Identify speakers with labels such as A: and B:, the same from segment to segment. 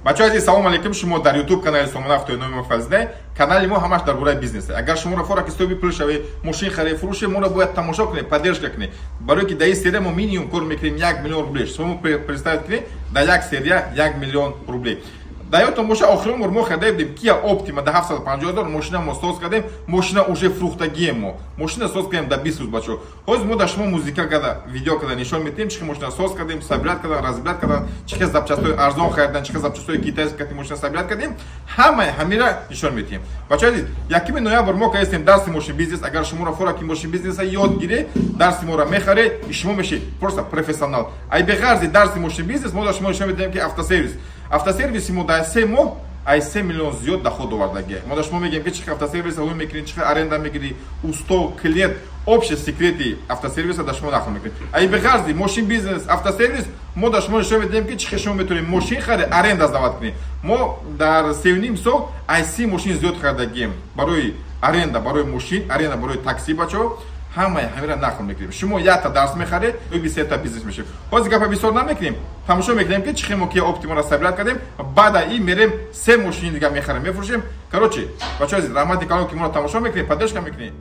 A: Бачаҳои азиз, салом алейкум. Шумо дар YouTube канали Сомона Авто номи мо Фазлидай. Канали мо ҳамаш дар бораи бизнес. Агар шуморо фора ки соҳиби пул шавед, мошин харед, фурӯше, моро бояд тамошо кунед, поддержка кунед. Барои ки дар ин серия мо минимум кор мекунем 1 миллион рублей. Шумо представить кунед, дар як серия 1 миллион рублей. Дар ёдтон боша, охирин бор мо харида будем Kia Optima дар 750 ҳазор, мошина мо соз кардем, мошина уже фурӯхтагие мо. Мошина соз кардем дар 20 рӯз, бачаҳо. Ҳозир мо дар шумо музика карда, видео карда нишон медиҳем, чӣ хел мошина соз кардем, собирать кардан, разбирать кардан, чӣ хел запчастҳои арзон харидан, чӣ хел запчастҳои китайский кардем, мошина собирать кардем, ҳамаи ҳамира нишон медиҳем. Бачаҳои азиз, 1 ноябр мо кардем дарси мошин бизнес. Агар шуморо фора ки мошин бизнеса ёд гиред, дарси моро мехаред, и шумо мешед просто профессионал. Ай беғарзи дарси мошин бизнес, мо дар шумо нишон медиҳем ки автосервис. Автосервиси мо дар 3 моҳ ай 3 миллион зиёд доход овардагӣ. Мо дар шумо мегӯем ки чӣ хел автосервиса ҳуй мекунӣ, чӣ хел аренда мегирӣ, усто, клиент, общий секрети автосервиса дар шумо нақл мекунем. Ай беғарзи мошин бизнес, автосервис, мо дар шумо нишон медиҳем ки чӣ хел шумо метавонед мошин харед, аренда сдавать кунед. Мо дар 3,5 сол ай 30 мошин зиёд харидагием барои аренда, барои мошин, аренда барои такси, бачаҳо. Ҳамаи ҳамира нақл мекунем. Шумо якта дарс мехаред, ӯ сета бизнес мешавед. Ҳозир гапа бисёр намекунем, тамошо мекунем ки чӣ хел мо Kia Optima-ро собирать кардем, баъда ин мерем 3 мошини дига мехарем, мефурӯшем. Короче, бачаҳои азиз, раҳмати калон ки моро тамошо мекунед, поддержка мекунед.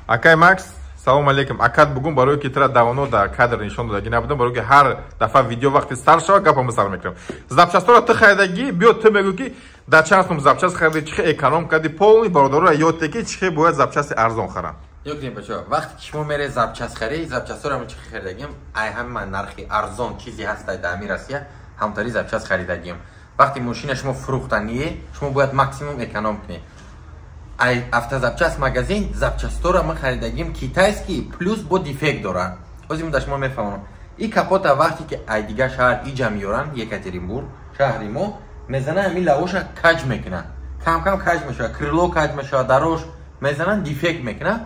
A: Акай Макс, салом алейкум. Акат бугун барои ки тра давно дар кадр нишон додагӣ набудам, барои ки ҳар дафъа видео вақти сар шава гапамро сар мекунам. Запчастҳоро ту харидагӣ, биё ту мегӯ ки дар чанд сум запчаст харидӣ, чӣ хел эконом кардӣ, полный бародароро ёд де ки чӣ хел бояд запчасти арзон харанд.
B: Ёд кунед бачаҳо, вақте ки шумо меред запчаст харӣ, запчастҳоро мо чӣ хел харидагим, ай ҳама нархи арзон чизе ҳаст дар ҳамин Россия, ҳамтари запчаст харидагим. Вақте мошина шумо фурӯхтание, шумо бояд максимум эконом кунед. Ай автозапчаст магазин запчастҳоро ман харидагим китайский плюс бо дефект доранд. Ҳозир ман дар шумо мефаҳмонам. Ин капота вақте ки ай дигар шаҳр иҷа меёранд, Екатеринбург, шаҳри мо, мезананд ҳамин лавоша каҷ мекунанд. Кам-кам каҷ мешавад, крыло каҷ мешавад, дарош мезананд, дефект мекунанд.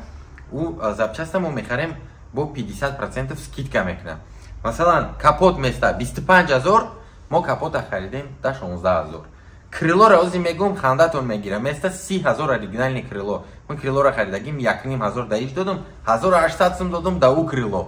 B: Ӯ запчаста мо мехарем бо 50% скидка мекунанд. Масалан, капот места 25 ҳазор, мо капота харидем да 16 ҳазор. Крылоро ҳозир мегӯм, хандатон мегирам. Места 30 ҳазор оригинальный крыло. Ман крылоро харидагим, 1,5 ҳазор да иш додум, 1800 сум додум да ӯ крыло.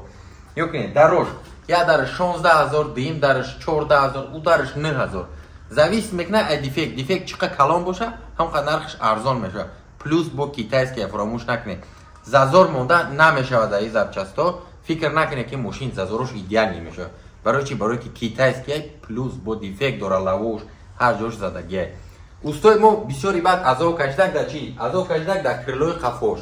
B: Ё кунед, дарош, я дараш 16 ҳазор, дуюм дараш 14 ҳазор, ӯ дараш 9 ҳазор. Завис мекунад аз дефект. Дефект чӣ қадр калон боша, ҳам қадр нархш арзон мешавад. Плюс бо китайский фаромӯш накунед. Зазор монда намешавад дар ин запчастҳо. Фикр накунед ки мошин зазорош идеальный мешавад. Барои чӣ? Барои ки китайский плюс бо дефект дора лавош, ҳар ҷош задагиай. Устои мо бисёри баъд азоб кашидак дар чӣ? Азоб кашидак дар крылои қафош.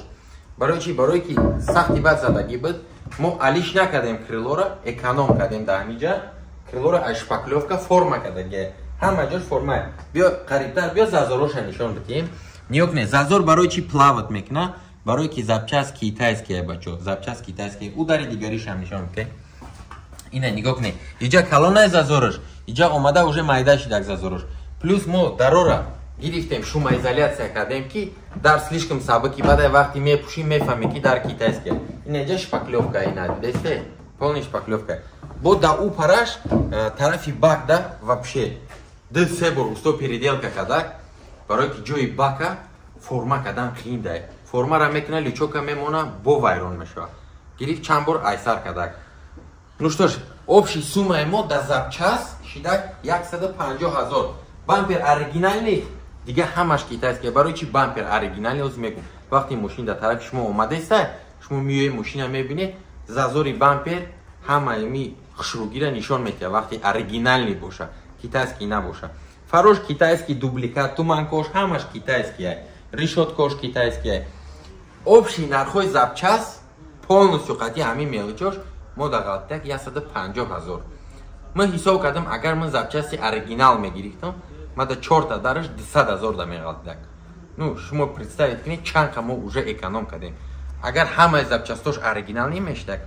B: Барои чӣ? Барои ки сахти бад задагӣ буд. Мо алиш накардем крылоро, эконом кардем дар ҳамин ҷа. Крылоро аз шпаклёвка форма кардагиай. Ҳама ҷош форма. Биё қарибтар, биё зазороша нишон бидиҳем. Нигоҳ кунед, зазор барои чӣ плават мекунад? Барои ки запчаст китайския, бачо. Запчаст китайския. Ӯ дари дигаришам нишон бидиҳем. Ина нигоҳ кунед. Иҷа калонай зазорош. Иҷа омада уже майда шидак зазорош. Плюс мо дарора гирифтем, шумоизоляция кардем ки дар слишком сабуки, баъд вақти мепӯшӣ мефаҳмӣ ки дар китайския. Ина иҷа шпаклёвка, ина дидесте? Полный шпаклёвка. Бо да ӯ параш тарафи бак да вообще 2-3 бор усто переделка кардак, барои ки ҷои бака форма кардан қиин дай. Формара мекуна, лючока мемона, бо вайрон мешава. Гирифт чанд бор айсар кадак. Ну что ж, общий суммаи мо да запчасть шидак 150 000. Бампер оригинальный, дига ҳамаш китайский. Барои чи бампер оригинальный оз мегум. Вақти мошин дар тарафи шумо омадеста, шумо миёи мошина мебинед, зазори бампер ҳамаи ми хушругира нишон метиҳад вақти оригинальный боша, китайский набоша. Фарош китайский, дубликат, туманкош ҳамаш китайский ай, решёткош китайский ай. Общий нархои запчасть полностью қати ҳамин мелочош мо дар ғалтак 150 000. Ман ҳисоб кардам, агар ман запчасти оригинал мегирифтам, ма да 4та дараш 200 000 да меғалтидак. Ну, шумо представить кунед чанд қа мо уже эконом кардем. Агар ҳамаи запчастош оригинал намешидак,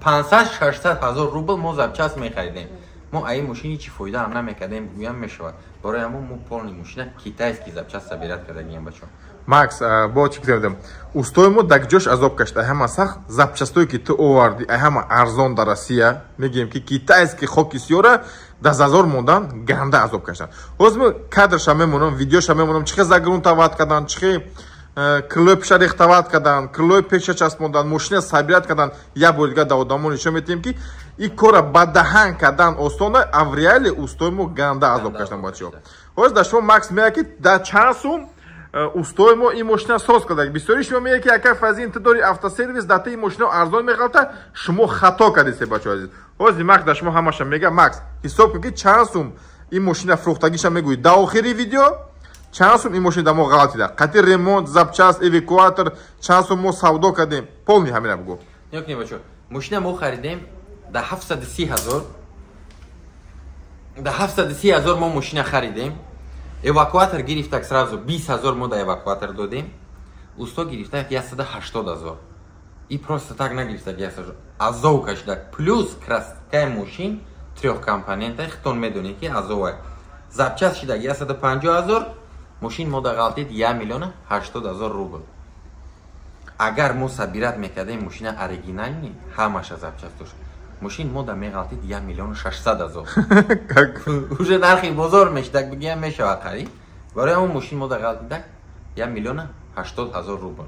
B: 500-600 000 рубл мо запчаст мехаридем. Мо аи мошини чӣ фоида ҳам намекардем, гӯям мешавад. Барои ҳамон мо полный мошина китайский запчаст собирать кардагием, бачо.
A: Макс, бо чӣ гуфтем? Устои мо дар ҷош азоб кашид. Ай ҳама сахт запчастое ки ту оварди, ай ҳама арзон дар Россия, мегӯем ки китайский хоки сиёра дар зазор мондан ганда азоб кашиданд. Ҳозир мо кадрша мемонам, видеоша мемонам, чӣ хел загрунтовать кардан, чӣ хел крылои пеша рехтовать кардан, крылои пеша часпондан, мошина собирать кардан. Як бор дигар дар одамо нишон метиҳем ки ин кора ба даҳан кардан осона, а в реале устои мо ганда азоб кашиданд, бачаҳо. Ҳозир дар шумо Макс мегӯяд ки дар чанд сум устои мо ин мошина соз карда. Бисёри шумо мегӯяд ки ака Фазин, ту дори автосервис, дар ти ин мошина арзон меғалта, шумо хато кардед, бачаҳо азиз. Ҳозир Макс дар шумо ҳамаша мегӯяд. Макс, ҳисоб кун ки чанд сум ин мошина фурӯхтагиша мегӯӣ дар охири видео, чанд сум ин мошина дар мо ғалтида. Қати ремонт, запчасть, эвакуатор, чанд сум мо савдо кардем. Полный ҳамина бугӯ.
B: Нигоҳ кунед, бачаҳо. Мошина мо харидем дар 730 000. Дар 730 000 мо мошина харидем. Эвакуатор гирифтак сразу 20 000 мо да эвакуатор додем. Усто гирифтак 180 000. И просто так нагирифтак 180. Азов кашидак. Плюс краскаи мошин трехкомпонента, хитон медонед ки азовай. Запчасть шидак 150 000, мошин мо да ғалтид 1 080 000 рубл. Агар мо собирать мекардем мошина оригинальный, ҳамаша запчастош, мошин мо да меғалтид 1 600 000. Уже нархи бозор мешидак, бигӯям мешавад қариб. Барои ҳамон мошин мо да ғалтидак 1 080 000 рубл.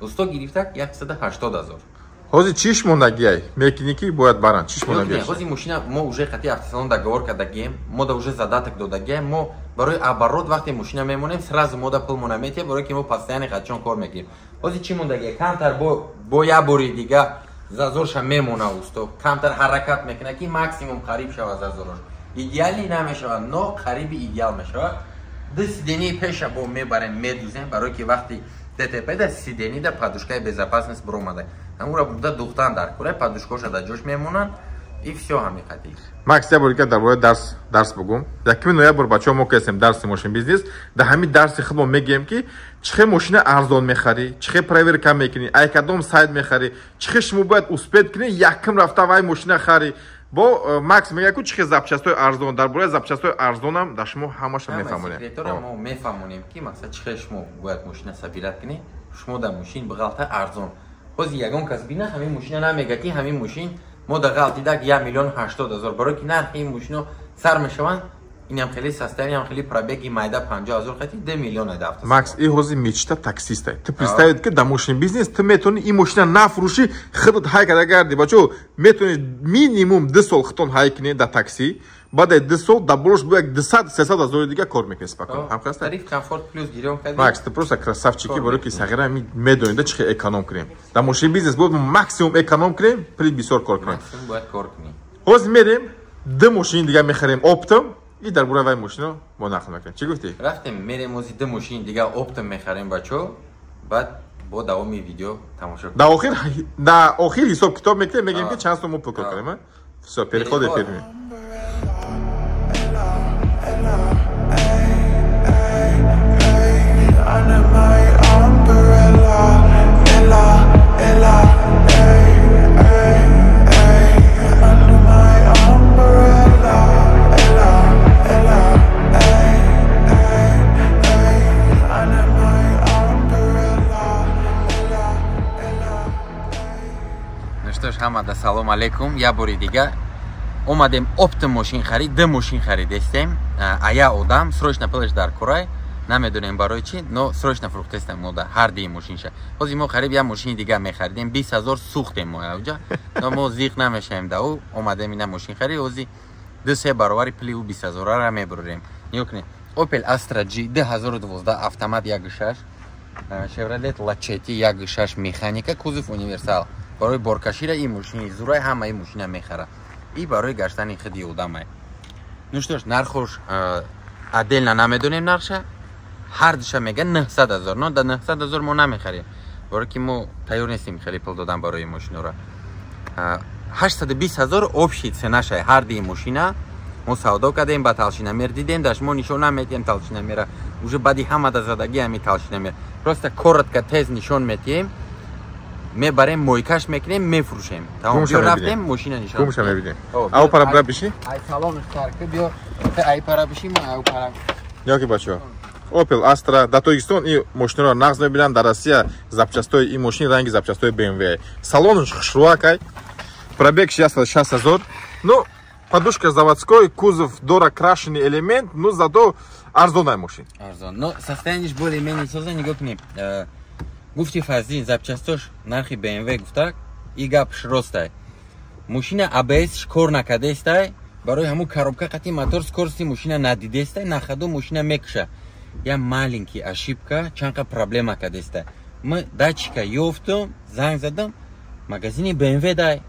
B: Усто гирифтак 180 000.
A: Ҳозир чиш мондагиай? Мекунӣ бояд баранд. Чиш мондагиай?
B: Ҳозир мошина мо уже қати автосалон договор кардагием, мо да уже задаток додагием, мо барои оборот вақте мошина мемонем, сразу мо да пулмона метиҳем, барои ки мо постоянно қачон кор мекунем. Ҳозир чӣ мондагиай? Камтар бо як бори дига зазорша мемона усто. Камтар ҳаракат мекунад ки максимум қариб шавад зазорош. Идеалӣ намешавад, но қариби идеал мешавад. Ду сидении пеша бо мебарем, медузем, барои ки вақти ДТП да сидени да подушкаи безопасность биромада. Ҳамура бурда духтан дар кура, подушкоша дар ҷош мемонанд и всё ҳамин қадир.
A: Макс, як бор дигар дар бораи дарс бугум. Якуми ноябр бачаҳо мо кардем дарси мошин бизнес. Дар ҳамин дарси худ мо мегӯем ки чӣ хел мошина арзон мехарӣ, чӣ хел проверка мекунӣ, ай кадом сайт мехарӣ, чӣ хел шумо бояд успеть кунӣ, якум рафта вай мошина харӣ. Бо Макс мегӯяд ку чӣ хел запчастои арзон, дар бораи запчастои арзонам дар шумо ҳамаша мефаҳмонем.
B: Секретора мо мефаҳмонем ки мақсад чӣ хел шумо бояд мошина собирать кунед, шумо дар мошин бағалта арзон. Ҳозир ягон кас бина ҳамин мошина намегӯяд ки ҳамин мошин мо дар ғалтидак 1 080 000, барои ки нархи ин мошино сар мешаванд, инам хеле саста, инам хеле пробеги майда 50 000 хати 2 миллион ай дафта.
A: Макс, и ҳозир мечта таксист ай. Ту представить ки дар мошин бизнес ту метавонӣ ин мошина нафурӯшӣ, худат ҳай карда гарди. Бачо, метавонӣ минимум 2 сол худтон ҳай кунӣ дар такси, баъд аз 2 сол дар болош бо як 200-300 ҳазори дига кор мекунӣ спокойно. Ҳам хаста?
B: Тариф комфорт плюс гирём кардӣ.
A: Макс, ту просто красавчики, барои ки сағира медонӣ да чӣ хел эконом кунем. Дар мошин бизнес бояд максимум эконом кунем, пули бисёр кор кунем.
B: Максимум бояд кор кунем.
A: Ҳозир мерем, ду мошини дига мехарем оптом, и дар бораи вай мошино мо нақл мекунем. Чӣ гуфтӣ?
B: Рафтем, мерем ози ду мошини дига оптом мехарем, бачо, баъд бо давоми видео тамошо кунем.
A: Дар охир ҳисоб китоб мекунем, мегӯем ки чанд сум мо пул кор кардем. Всё, переход эфир.
B: Ҳамада салом алейкум. Як бори дига омадем оптом мошин харид, ду мошин харидестем. Ая одам срочно пулаш дар курай. Намедонем барои чӣ, но срочно фурӯхтестем мо да ҳар дии мошинша. Ҳозир мо қариб як мошини дига мехаридем, 20 ҳазор сӯхтем мо авҷа. Но мо зиқ намешавем да ӯ, омадем ина мошин харид, ҳозир 2-3 баробари пули ӯ 20 ҳазорара мебурем. Нигоҳ кунед. Opel Astra G 2012 автомат 1.6, Chevrolet Lachetti 1.6 механика, кузов универсал. Барои боркашира ин мошини зурай, ҳама ин мошина мехара. И барои гаштани худи одамай. Ну что ж, нархош отдельно намедонем нархша. Ҳар душа мега 900 ҳазор. Но да 900 ҳазор мо намехарем. Барои ки мо тайёр нестем хеле пул додан барои мошинора. 820 ҳазор общий ценаша ҳар дии мошина. Мо савдо кардем, ба толщиномер дидем, даш мо нишон наметиҳем толщиномера. Уже баъди ҳама да задагӣ ҳами толщиномер. Просто коротко тез нишон метиҳем. Мебарем, мойкаш мекунем, мефурӯшем. Тамом, биё рафтем, мошина нишон.
A: Кумша мебинем. Ау пара бра биши?
B: Ай салон сарки, биё ай пара биши, мо ай пара.
A: Ёки бачо. Opel Astra дар Тоҷикистон ин мошинаро нағз мебинанд, дар Россия запчастои ин мошин ранги запчастои BMW. Салонаш хушрӯакай. Пробег 660 ҳазор. Ну, подушка заводской, кузов дора крашеный элемент, ну зато арзонай мошин.
B: Арзон. Но состояниеш более-менее соза, нигоҳ кунем. Гуфти Фазлин, запчастош нархи BMW гуфтак, и гапш ростай. Мошина ABS-ш кор накардестай, барои ҳамун коробка қати мотор скорости мошина надидестай, на ходу мошина мекуша. Я маленький ошибка, чанқа проблема кардестай. Ма датчика ёфтум, занг задам, магазини BMW дай.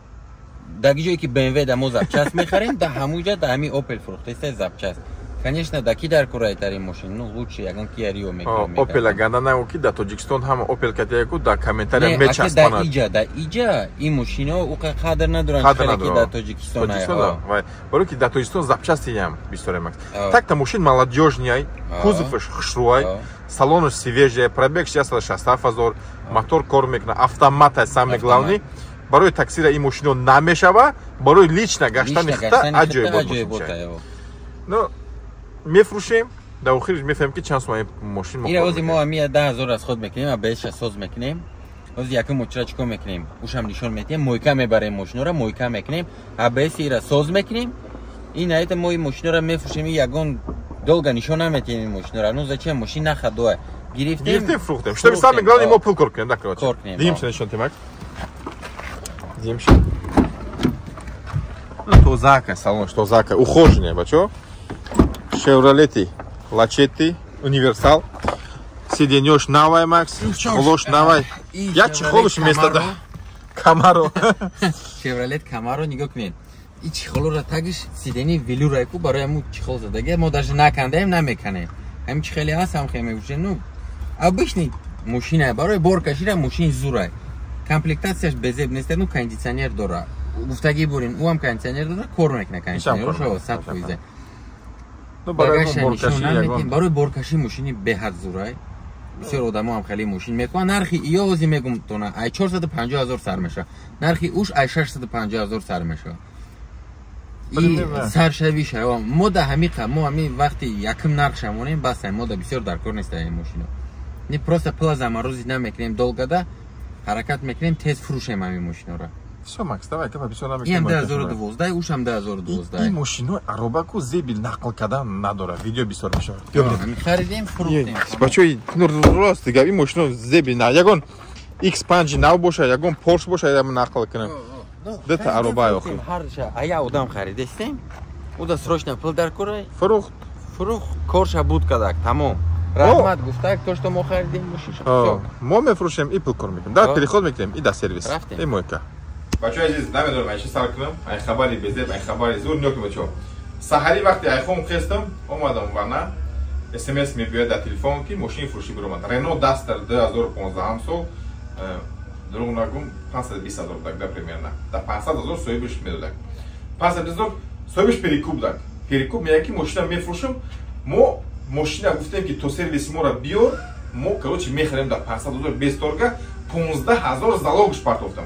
B: Дар ҷое ки BMW да мо запчаст мехарем, да ҳамуҷа да ҳами Opel фурӯхтестай запчаст. Конечно, да ки дар курайтарин мошин, ну лучше ягон Kia Rio мекунем.
A: Opel ганда нагу ки дар Тоҷикистон ҳама Opel катияку дар комментария мечаспонад.
B: Да иҷа ин мошино уқа қадр надоранд, хеле ки дар Тоҷикистон
A: ай. Барои ки дар Тоҷикистон запчасти ям бисёре макс. Так-то мошин молодёжный, кузоваш хушрӯай, салонаш свежий, пробег 667 ҳазор, мотор кор мекунад, автомат самый главный. Барои таксира ин мошино намешава, барои лично гаштани хита аҷоибот мошин. Ну мефурӯшем, дар охириш мефаҳмем ки чанд сумма мошин
B: мо. Ира ози мо ами 10 ҳазор аз худ мекунем, АБС-ша соз мекунем. Ози якум мочра чикор мекунем? Ушам нишон метиҳем, мойка мебарем мошинора, мойка мекунем, АБС ира соз мекунем. Ин аита мо ин мошинора мефурӯшем, ягон долго нишон наметиҳем ин мошинора. Ну зачем мошин на ходу? Гирифтем,
A: фурӯхтем. Чтобы самое главное мо пул кор кунем, да, короче.
B: Кор кунем.
A: Димша нишон тимак. Димша. Ну тозака, салон тозака, ухоженный, бачо. Chevrolet Lachetti универсал. Сиденьёш навай, Макс, чехолош навай. Я чехолош вместо да. Камаро.
B: Chevrolet Camaro нигоҳ кунед. И чехолора тагиш сидени велюрай ку барои ҳамун чехол задаги. Мо даже накандаем, намеканем. Ҳамин чехели ҳаст, ҳам хел мепӯшем. Ну, обычный мошина барои бор кашида мошини зурай. Комплектацияш безеб нест, ну кондиционер дора. Гуфтагӣ бурин, ӯ ҳам кондиционер дора, кор мекунад кондиционераш, 100%. Барои боркашӣ мошини беҳад зурай. Бисёр одамо ҳам хеле мошин мекунанд. Нархи иё ози мегум тона ай 450 ҳазор сар мешавад. Нархи уш ай 650 ҳазор сар мешавад. И саршавиша мо да ҳамиқа, мо ҳами вақти якум нархша монем, бас мо да бисёр дар кор нест ин мошино. Не просто пула заморозить намекунем, долго да ҳаракат мекунем, тез фурӯшем ҳамин мошинора.
A: Всё, Макс, давай, капа бисёр намекунем.
B: Ин 2012, ушам 2012.
A: Ин мошино аробаку зеби нақл кардан надорад. Видео бисёр мешавад.
B: Харидем, фурӯхтем.
A: Бачо, рост гап, ин мошино зеби на ягон X5 нав боша, ягон Porsche боша, ягон нақл кунем. Дата ароба охир.
B: Ҳарша ая одам харидестем. Уда срочно пул дар курай.
A: Фурӯхт.
B: Фурӯхт, корша буд кадак, тамом. Раҳмат гуфтак, то что мо харидем мошинша.
A: Всё. Мо мефурӯшем и пул кор мекунем. Дар переход мекунем и дар сервис. И мойка. Бачаҳои азиз, намедонам ай чӣ сар кунам, ай хабари безеб, ай хабари зур нёкунем бачаҳо. Саҳарӣ вақте айхом хестам, омадам вана, СМС мебиёяд дар телефон ки мошини фурӯшӣ биромад. Renault Duster 2015 сол, дурӯғ нагум, 520 ҳазор будак да примерно. Дар 500 ҳазор соҳибаш медодак. 520 ҳазор соҳибаш перекуп будак. Перекуп мегӯяд ки мошина мефурӯшам, мо мошина гуфтем ки то сервиси моро биёр, мо короче мехарем дар 500 ҳазор без торга, 15 ҳазор залогш партофтам.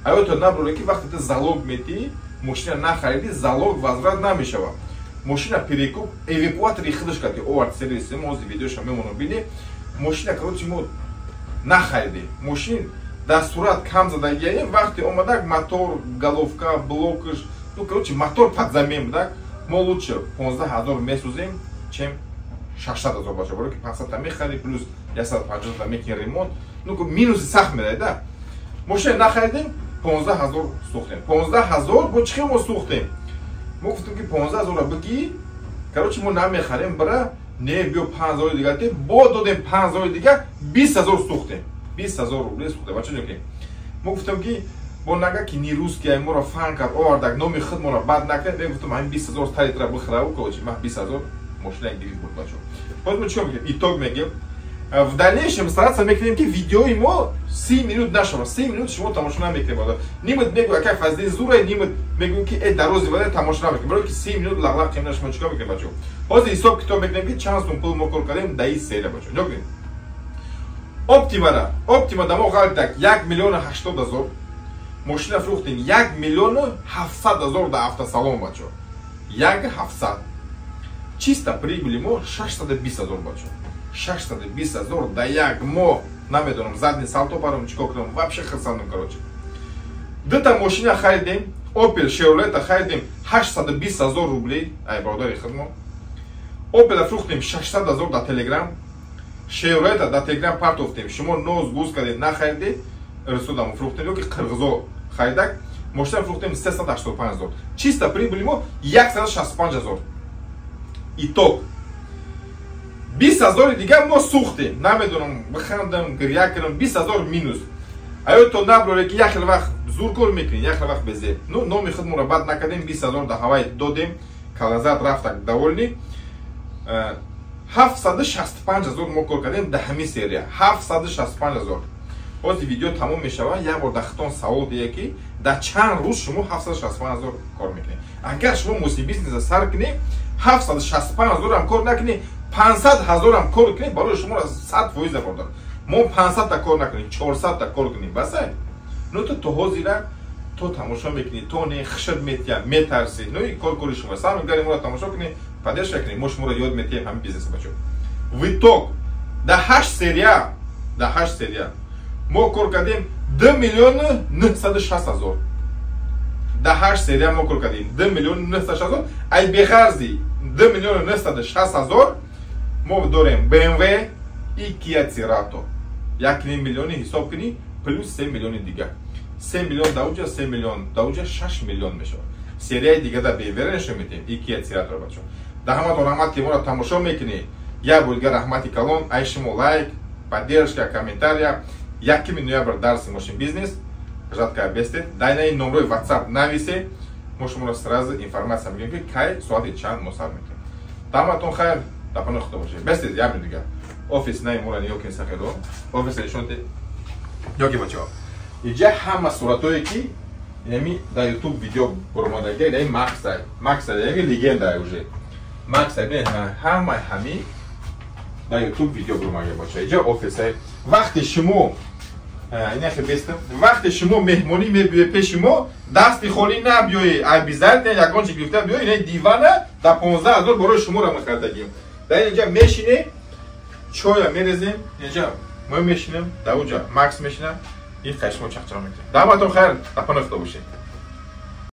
A: Аёто набуре ки вақте ту залог метиҳӣ, мошина нахариди, залог возврат намешавад. Мошина перекуп, эвакуатори худаш кард ки овард сервиси мо, ҳозир видеоша мемонам бинед. Мошина короче мо нахаридем. Мошин дар сурат кам задагиаем, вақте омадак мотор, головка, блокш, ну короче мотор под замен будак. Мо лучше 15 ҳазор месӯзем, чем 600 ҳазор бача, барои ки 500 та мехари, плюс 150 та мекунӣ ремонт, ну минуси сахт мерай да. Мошина нахаридем, 15 ҳазор сӯхтем. 15 ҳазор бо чӣ хел мо сӯхтем? Мо гуфтем, ки 15 ҳазорро бигӣ, короче, мо намехарем, бира не, биё 5 ҳазори дигар дем, бо додем 5 ҳазори дигар, 20 ҳазор сӯхтем. 20 ҳазор рубле сӯхтем. Бача, ҷо мо гуфтем, ки бо нага ки не русский моро фан кард, овардак, номи худ моро бад накард. Мегуфтам, ҳамин 20 ҳазор таритра бихӯраву, короче, ман 20 ҳазор мошина гирифт буд, бачо. Боз мо чико мегӯем? Итог мегӯем. В дальнейшем стараться мекунем, ки видеои мо 30 минут нашавад. 30 минут шумо тамошо намекунед, бада. Нимат мегӯ, акай Фазлин зура, нимат мегӯем, ки э дарози вада тамошо намекунем, барои ки 30 минут лағлақ кемна. Шумо чико мекунед, бачо? Ҳозир ҳисоб китоб мекунем, ки чанд сум пул мо кор кардем даи серия, бачо. Нигоҳ кунед. Оптимара, Оптима дамо ғалтак 1 080 000, мошина фурӯхтем 1 700 000 да автосалон, бачо, як ҳафтсад. Чисто прибыли мо 620 000, бачо, 620 000 да як моҳ. Намедонам, задний салто парам, чикор кунам, вообще хирсандам. Короче, дута мошина харидем. Опел Шевролета харидем 820 000 рублей ай бародари худмо. Опела фурӯхтем 600 000 да Телеграм. Шевролета да Телеграм партофтем, шумо ноз гуз кардед, нахаридед, рисодамо фурӯхтем ё ки қирғизо харидак. Мошина фурӯхтем 385 000. Чисто прибыли мо 165 000. Итог, 20 ҳазори дигар мо сӯхтем. Намедонам, бихандам, гиря кунам. 20 000 минус. Аё то наброре, ки як хел вақт зур кор мекунӣ, як хел вақт безеб. Ну, номи худмонро бад накардем, 20 000 да ҳавай додем, калазат рафтак, довольный. 765 000 мо кор кардем да ҳамин серия, 765 000. Ҳозир видео тамом мешавад, як бор дар хитон савол дие, ки дар чанд рӯз шумо 765 000 кор мекунед? Агар шумо муси бизнеса сар кунед, 765 000-ам кор накунед, 500 000-ам кор кунед, барои шуморо 100% бордор. Мо 500-та кор накунем, 400-та кор кунем, басай. Ну, то ҳозира то тамошо мекунӣ, то не хишт метия, метарсӣ. Ну и кор кори шумо. Самое главное, моро тамошо кунед, поддержка кунед, мо шуморо ёд метиҳем ҳамин бизнес, бачо. В итог да ҳашт серия, да ҳашт серия мо кор кардем 2 960 000. Да ҳашт серия мо кор кардем 2 960 000. Ай беғарзи 2 960 000 мо дорем БМВ и Кия Церато. 1,5 миллиони ҳисоб кунӣ, плюс 3 миллиони дигар, 3 миллион дауҷа, 3 миллион дауҷа, 6 миллион мешавад. Серияи дига да БМВ нишон медиҳем и Кия Церато. Бачо, да ҳаматон раҳмат, ки моро тамошо мекунӣ. Як бор дигар раҳмати калон. Ай шумо лайк, поддержка, комментария. 1 ноябр дарси мошин бизнес жатка бестед. Дайнаи номрои WhatsApp нависе, мо шуморо сразу информация мегӯем, ки кай, соати чанд мо сар мекунем. Даҳматон хайр, дар паноҳи худо бошед. Бестед, як минут дигар офис наи моро нигоҳ кунед. Сахело офис нишон дед ёки, бачаҳо. Иҷа ҳама суратое, ки инами дар Ютуб видео буромадагия, инаи Максай, Максай яки легенда уже Максай. Ҳама ҳами дар Ютуб видео буромадагия, бача. Иҷа офисай. Вақте шумо инахе бестам, вақте шумо меҳмонӣ мебиёед пеши мо, дасти холӣ набиёед, обязательно ягон чи гирифта биёед. Инаи дивана дар 15 000 барои шуморо мехардагим. Дар инҷа мешинем, чоя мерезем, инҷа мо мешинем, дар уҷа Макс мешина, ин қай шумо чақчақ мекунем. Даъватон хайр, дар паноҳи худо бошед.